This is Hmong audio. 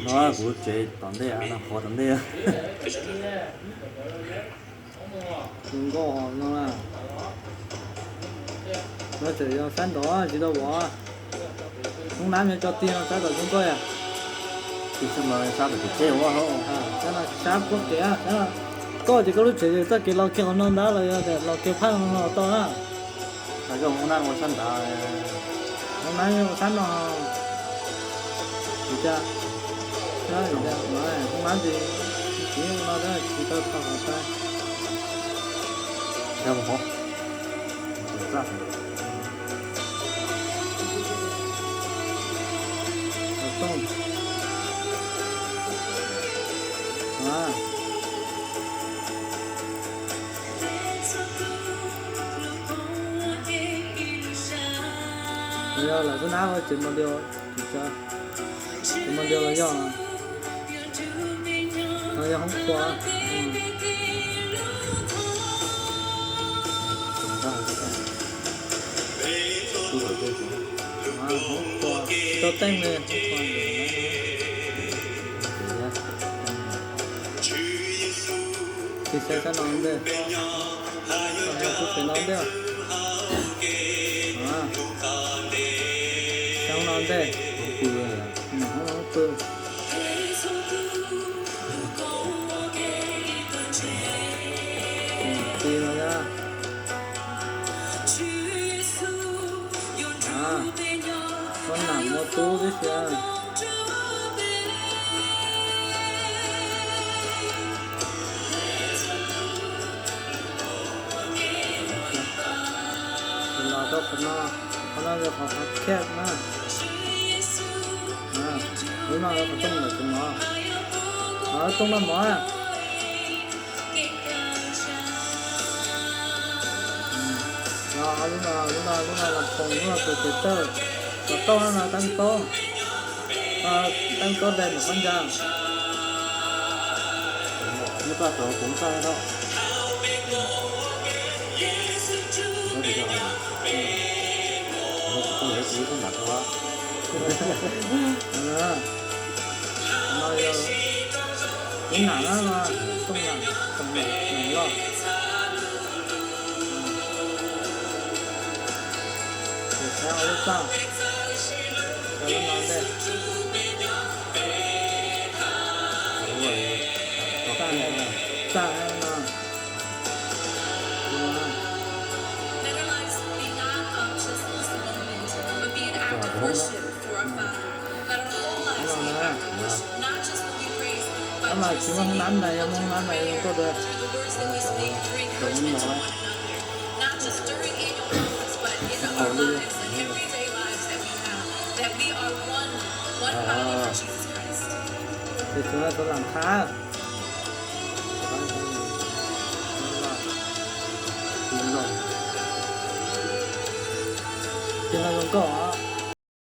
No kuv tsev tom ntej, no qhov tom ntej. Zoo nkauj no na. No tseem yog sab nrov tsis tau vov. Hoob nab nyob tso tig no sab tom zoo nkauj yom. Tig sab no sab tom kev tsheb ua hauv. Sab no sab pob kev, koj ces koj lub tsev txoj kev los kiag qhov no ntag los yog tias los kiag phaj no los tau na. Hoob nab ua sab nrad, hoob nab ua sab no. Ua cas, hoob nab ces tsis no tsis tau tau qhov tau. Yog lawv xub nab ua tsev mos dios, tsev mos dios los yog, los yog hoob tua. Hoob tua tsis tau teej li. Tig saib sab no ntej, sab no ntej, sab no ntej, hoob pw. Tig no, muaj nam muaj tub tib si. Los rau qhov no, qhov no yog qhov qhov khiaj na. Lub no yog qhov rooj ntawm tus mov, qhov rooj noj mov. Lub no, lub no, lub no los khoom, lub no tus tes tawj, kom tauj no no teeb taub, teeb taub de ntawm qhov ncauj. Muab txaj rau kuv txaj tau. No yog lub nam na, tooj nam, tooj nam loj. Ces saib ua lub txaj, ua lub no ntej. Txaj, txaj no. Tab mas tsis muaj hoob nab na, yog muaj hoob nab na zoo nkauj dua. Ces tsuas lam qha. Ces no zoo nkauj.